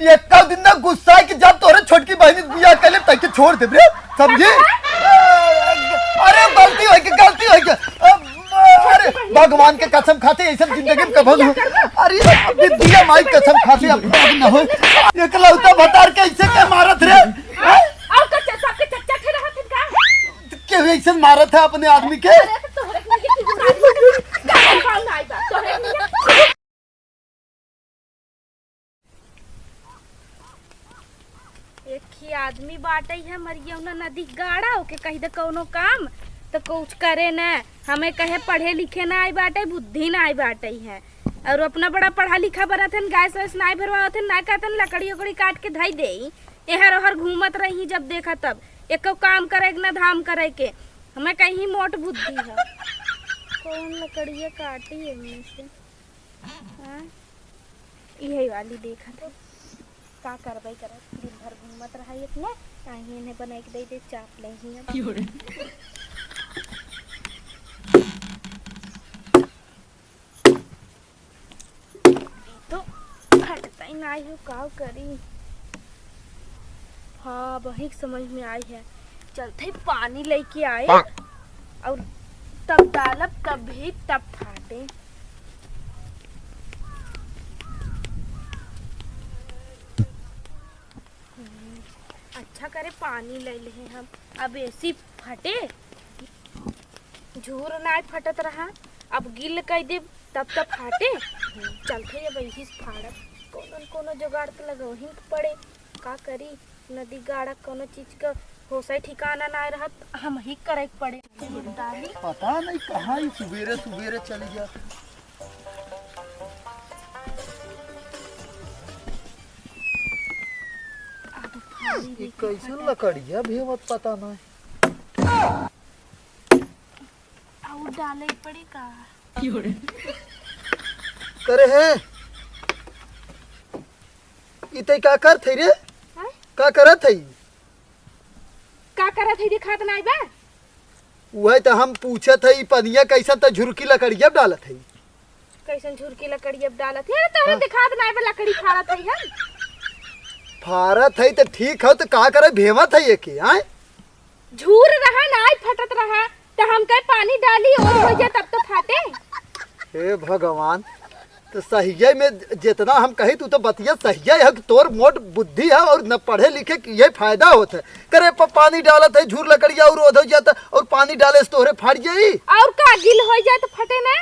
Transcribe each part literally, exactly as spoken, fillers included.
एक्का दिन ना गुस्सा है कि जब तोहरे छोटकी बहिनी बियाह कर ले, तैके छोड़ देब रे, समझी? अरे, गलती होइ गै, गलती होइ गै। अब, अरे, भगवान के कसम खाते, ऐसे जिंदगी में कभो न हो। अरे, विद्या माई कसम खाते, अब, अब न हो। एकलौता भतार के ऐसे के मारत रे? और कच्चा, सबके चच्चा ठे रहत का? केहू ऐसे मारत है अपने आदमी के? अरे, तो तोहरे के लिए की बुराई है? का काम ना आई बा? तोहरे के लिए एक ही आदमी बाटै है, मरियौना नदी गाड़ा, ओके कहि दे कौनो काम, त कुछ करे न। हमें कहे पढ़े लिखे ना आई बाटै, बुद्धि ना आई बाटै है। और अपना बड़ा पढ़ा लिखा बनत हन, गैस वैस ना भरवावत हन, ना कहतन लकड़ी उकड़ी काट के धई दे। एहर ओहर घूमत रही, जब देखा तब एको काम करे के ना धाम करे के। हमें कहीं मोट बुद्धि है। कौन लकड़िया काटी एमे से? हाँ? इहे वाली देखत है। का करबै करत, दिन भर घूमत रहा इतने, ताही इन्हें बनाई के दे दे, चाप ले ही अब। तो फटतै नाई हो, का करी? हाँ, वही समझ में आई है। चलते ही पानी लेके आए और तब डालब, तब भी तब फाटे। अच्छा करे पानी ले ले हम, अब ऐसी फटे। झूर नाय फटत रहा, अब गिल कइ देब, तब त फाटे। चलते अब यही से फाड़ब। कोनो न कोनो जुगाड़ त लगवही के पड़े। का करी, नदी गाड़ा कोनो चीज का होसै ठिकाना नाय रहत, हम ही करे के पड़े। पता नहीं कहाँ ही सुबेरे सुबेरे चली जा। ई कैसन लकड़िया भेवत पता नहीं। आउ डाले पड़ी का? करे है। ई तै का करत है रे? हैं? का करत है? का करत है दिखात नाई बा? उहे त हम पूछत है, ई पनिया कैसन त झुरकी लकड़िया डालत है। कैसन झुरकी लकड़ी अब डालत है? तोहरे हाँ। दिखात नाई बा, लकड़ी फाड़त है हम। फाड़त है त ठीक है, त का करे भेवत है एके, आय? झूर रहा, नाई फटत रहा, त हम कहे पानी डाली, ओर हो जाए तब तो फाटे। हे भगवान, त सहिये में जितना हम कही, तू तो बतिया सहिये है कि तोर मोट बुद्धि है और न पढ़े लिखे के ये फायदा होत है। करे प-, पानी डालत है, झूर लकड़िया और ओधो जाता और पानी डाले से तोहरे फाड़ जाई। और का गिल हो जाए त फटे ना?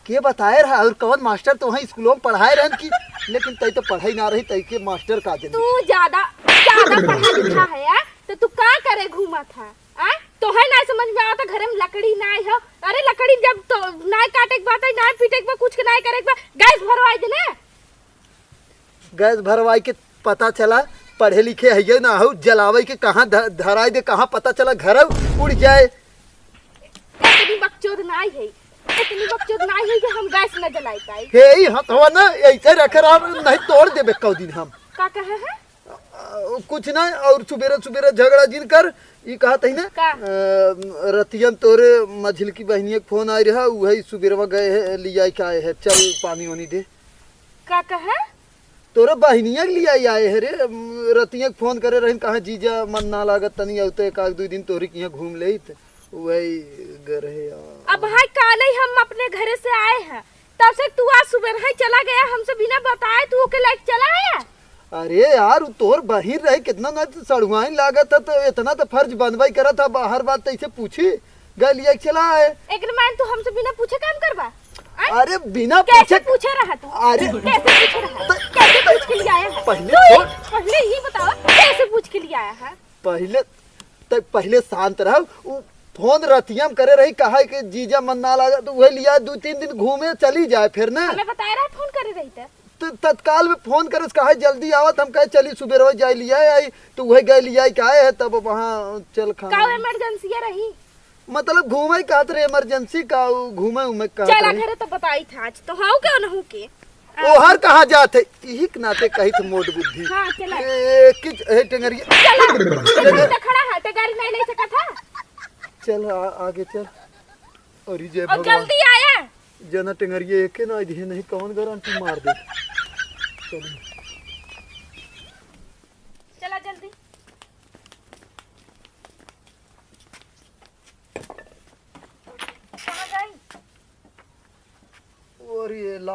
के बताए रहा और कौन मास्टर तोहैं स्कूलों में पढ़ाए रहन की, लेकिन तै तो पढ़ाई ना रही, तै के मास्टर का जनी। तू ज्यादा, ज्यादा पढ़ा लिखा है, आ? तो तू का करे घूमत है, आ? तोहैं ना समझ में आवत, घरे में लकड़ी नाई हो। अरे लकड़ी जब तो नाई काटे के बात है, नाई पीटे के बात, कुछ के नाई करे के बात, गैस भरवाई दे ना। गैस भरवाई के पता चला, पढ़े लिखे हइये ना हो, जलावे के कहाँ ध-, धराई दे, कहाँ पता चला घर उड़ जाए। इतनी बकचोद नाई है, इतनी बकचोद नाई है कि हम गैस न जलाई पाई। हे, ई हथवा ना ऐसे रखे रहा, नहीं तोड़ देबे कौ दिन हम। का कहे है? अ, कुछ ना, और सुबेरे सुबेरे झगड़ा जिन कर, ई कहत है ना, का? अ, रतिया में तोरे मझिलकी बहिनिया के फोन आई रहा, उहे सुबेरवा गए है, लिया के आए है, चल पानी वानी दे। का कहे? तोरे बहिनिया के लिए आई आए है रे। अम, रतिया के फोन करे रहिन, कहा जीजा मन ना लागत तनी, अउते एक आध दुई दिन तोहरी किहाँ घूम लेइत, वही गरहे आ। अब भाई काले हम अपने घरे से आए हैं, तब से तू आज सुबह ही चला गया, हमसे बिना बताए तू ओके लाइक चला आया। अरे यार, उ तोर बहिन रहे, कितना ना सड़ुआइन लागत है, तो इतना तो फर्ज बनवाई करत है, बाहर बात तो ऐसे पूछी। गलिया के चला है। एकरे मायने तू हमसे बिना पूछे काम करबा? आय? अरे बिना कैसे पूछे पूछे रहा तू? अरे कैसे पूछे रहा? तो कैसे पूछ के लिए आया है? पहले तू छोड़। पहले ये बताओ, कैसे पूछ के लिए आया है? पहले तो पहले शांत रहो। उ फोन रतिया में करे रही, कहा कि जीजा मन ना लागा, तो वही लिया दो तीन दिन घूमे चली जाए फिर ना। हमें बताए रहा फोन करे रही तो। तो तत्काल में फोन करे, कहा जल्दी आवत, हम कहे चली सुबेरवा जाए लिया आई, तो वही गए लिया के आए है, तब वहाँ चल खाना। का इमरजेंसी रही? मतलब घूमे का तो रे, इमरजेंसी का, उ घूमे उमे का चला तो रे। घरे तो बताई था आज, तो हाउ के ओनहु के। आ। ओहर कहाँ जात है? इही के नाते कही थे मोट बुद्धि। हाँ, चला। ए, किच-, हे टेंगरिया। चला। टेंगरिया। तो खड़ा है, टेंगरी नहीं ले सकत है। चल, आ, आगे चल। और ये जय और भगवान। जल्दी आया। जना टेंगरिया एके ना दिहे नहीं, कौन गारंटी मार दे। चल।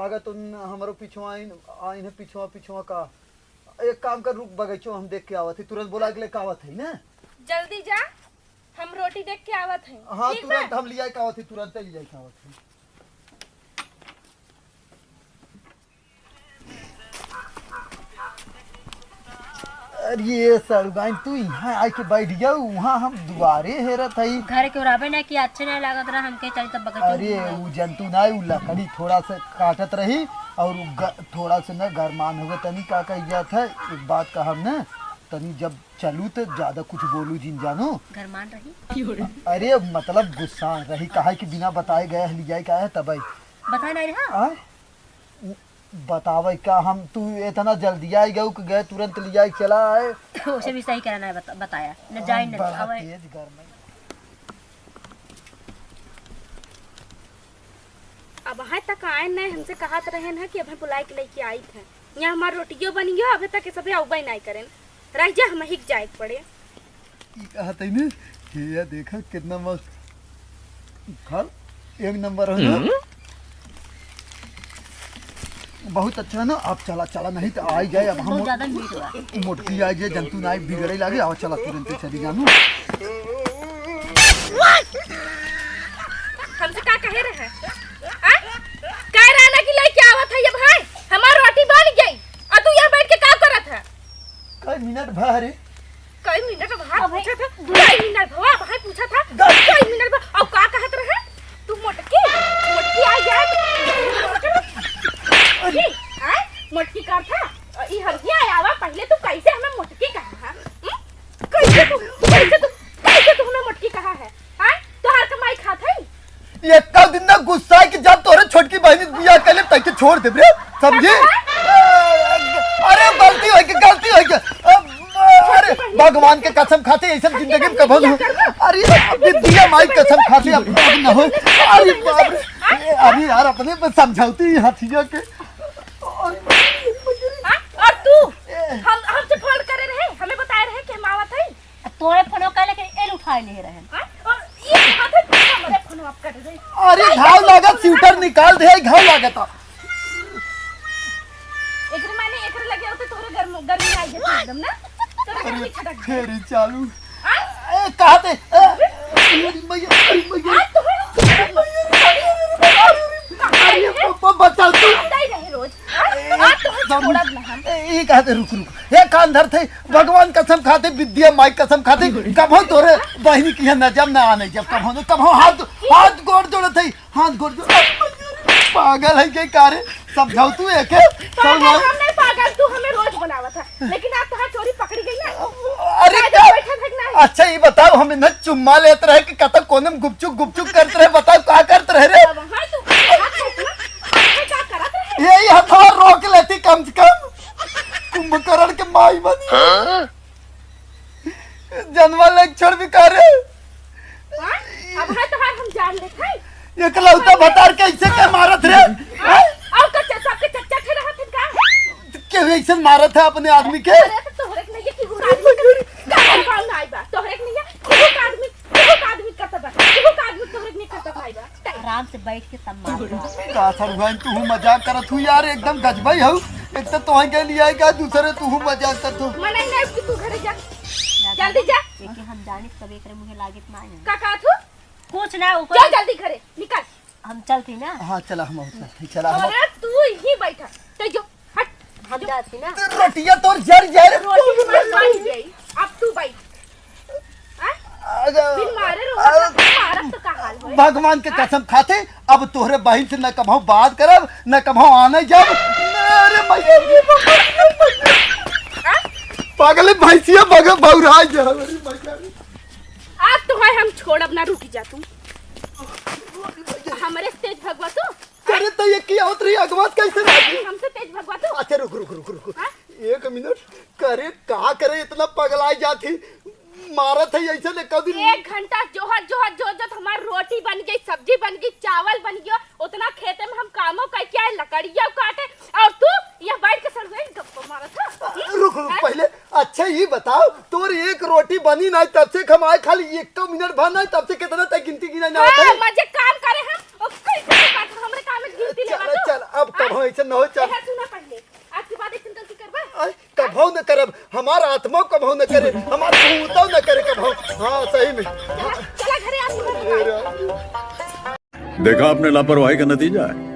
अगर तुम हमरो पिछुआ आइन, आइन है पिछुआ, पिछुआ का। एक काम कर, रुक, बगीचो हम देख के आवत है, तुरंत बोला के लेके आवत है ना। जल्दी जा, हम रोटी देख के आवत है। हाँ, ठीक बा? तुरंत हम लिया के आवत है, तुरंत लिया के आवत है। अरे ये सड़ुआइन, तू यहाँ आके बैठ गया, वहाँ हम दुआरे हेरत हई। घर के ओराबे ना कि अच्छे ना लागत रहा हमके, चल तब बगल चल अरे जाए। उ जंतु ना, उ लकड़ी थोड़ा सा काटत रही और उ ग-, थोड़ा सा ना गरमान हुए तनी, का कही जात है, एक बात कहब ना, तनी जब चलू तो ज्यादा कुछ बोलू जिन जानो। गरमान रही? अरे मतलब गुस्सा रही, काहे कि बिना बताए गए हली जाए का है तबई। बताए नहीं रहा? आ? बतावे का हम, तू इतना जल्दी आई गऊ कि गए तुरंत लिया के चला आए। उसे भी सही कहना है, बता-, बताया। न जाए न बड़ा आवे। तेज गर्मी। अब हाय तक आए नहीं, हमसे कहत रहे न कि अबे बुलाए के लेके आई थे। यहाँ हमार रोटियो बन गयो, अबे तक ये सबे अउबे नहीं करें। रह जा, हम हिक जाए के पड़े। ई कहत है ने, हे या देखा कितना मस्त फल, एक नंबर है ना। हम्म। बहुत अच्छा है ना, आप चला, चला नहीं तो आई जाए, अब हम बहुत ज्यादा मीठ बा। मोटकी आई जाए, जंतु ना आई, बिगड़े लागे, आओ चला तुरंत चली जानू। हमसे का कहे रहे? आ? कह रहा ना कि लेके आवत है ये भाई, हमार रोटी बन गई, और तू यहाँ बैठ के का करत है? कई मिनट भा रे। कई मिनट भा अबे। पूछा था, कई मिनट भा भाई पूछा था, कई मिनट भा, और का कहत रहे? तू मोटकी, मोटकी आ जाए तो अरे। ये, आए? मोटकी कर था, और ई हर ये आवा, पहले तू कैसे हमें मोटकी कहा है? हम्म? कैसे तू, कैसे तू, कैसे तू हमें मोटकी कहा है? आए? तोहार कमाई खात है? ये का दिन ना गुस्सा है कि जब तोरे छोटकी बहनी बियाह कर ले, तैके छोड़ देब रे, समझी? अरे गलती होइ गई, गलती होइ गई। अब, अरे भगवान के कसम खाते, ऐसा जिंदगी में कभो नहीं। अरे विद्या माई कसम खाते, अब, अब न हो। अरे बाप रे, अरे यार, अपने पे समझौती ही हथिया के। हाँ? और तू? हम, हमसे फोन करे रहे, हमें बताए रहे कि हम आवत है। तोरे फोनवा काहे लेके एल उठाए ले रहे? हाँ? और ये कहाँ थे? हमरे फोनवा आप कर रहे। अरे, घाव लागत, स्वेटर निकाल दे, घाव लागत। एकरे माने एकरे लगे होते तोरे गर्म, गर्मी आ गई एकदम ना? तोरे गर्मी छटक गई। फेरी चालू। हाँ? ए, कहाँ थे? ए, अरे मैया, अरे मैया। आज तो अरे, पापा, बचाओ तू। नहीं रहे रोज। आज तो छोड़ब ना हम। ए, ई कहा थे, रुक, रुक। हे कान धर थे, भगवान कसम खाते, विद्या माई कसम खाते, कभो तोरे बहिनी की न जब ना आने जब, कभो न, कभो हाथ, हाथ गोड़ जोड़त है, हाथ गोड़ जोड़। पागल है के का रे? समझाओ तू एके, पागल समझाओ। हम नहीं पागल, तू हमें रोज बनावत है, लेकिन आज तोहार चोरी पकड़ी गई ना। अरे आज का? बैठे थे कि नहीं? अच्छा, ये बताओ, हम इन्हें चुम्मा लेत रहे कि कतक कोने में गुपचुप, गुपचुप करत रहे, बताओ का करत रहे रे? अब हाँ, तू हाथ रोक ना, हाथ में का करत रहे? यही हथवा रोक लेती कम से कम। कुंभकर्ण के माई बनी। हाँ? जनवा लेके छोड़ भी का रे? हाँ? अब है तोहार हम जान लेत है। एकलौता भतार कैसे के मारत रे? हाँ? और कच्चा सबके चच्चा खे रहत है का? केहू ऐसे मारत है अपने आदमी के? अरे तो तोहरे के नहीं है कि वो आदमी का काम ना आई बा। तोहरे के नहीं है कि वो आदमी, वो आदमी करता बा। वो आदमी तोहरे के नहीं करता भाई बा। आराम से बैठ के तब मार। का सरुआइन, तू हूँ मजाक करत हूँ यार, एकदम गजबई हऊ। एक तो तोहई के लिए आई का, दूसरे तू हूँ मजाक करत हूँ। मनाई ना कि तू घरे जा, जल्दी जा। लेकिन हम जानी तब एकरे मुँहे लागित ना है। का कहत हूँ? कुछ ना, ऊपर जा जल्दी घरे निकल। हम चलती ना। हाँ, चला, हम चलती, चला, हम अरे तू ही बैठा, तो जो हट, हम जाती ना। तो रोटिया तोर जर जाए रे। रोटी मत बन गई, अब तू बैठ। हाँ? अगर बिन मारे रो, अगर मारब तो का हाल होए? भगवान के हाँ? कसम खाते, अब तोहरे बहिन से न कभो बात करब, न कभो आने जाब। अरे मैया, हाँ? पागल है भैंसिया, बग-, बौरा जा, अरे मैया। आज तो है हम छोड़ब ना, रुक जा तू। हमरे से तेज भगवा तू। अरे तो ये की आवत रही, अगवात कैसे लागी? हमसे तेज भगवा तू। अच्छा, रुक, रुक, रुक, रुक। हाँ? एक मिनट, करे का करे इतना पगलाई जात ही? मारत है ऐसे ने कभी एक घंटा जोहत, जोहत, जोहत, जोहत हमार रोटी बन गई, सब्जी बन गई, चावल बन गयो, उतना खेते में हम कामो करके आए, लकड़िया काटे, और तू यहाँ बैठ के सर गई गप्पा मारत है? हम्म? रुक, रुक, हाँ? पहले अच्छा ये बताओ, तोर एक रोटी बनी ना तब से हम आए, खाली एक मिनट भर ना तब से कितना तक गिनती गिना ना हाँ, होता है? मजे काम करे हम, ओ, कैसे बात, हमरे काम में गिनती लेवा चला, तू? चला। अब कभो ऐसे न हो। चल। ए, सुना पहिले, आज के बाद ऐसन गलती करबा? आय, कभो न करब, हमार आत्मा कभो न करे, हमार भूतो न करे कभो। हाँ, सही में। चला, चला घरे, आज के बाद ए राम। देखा आपने लापरवाही का नतीजा है।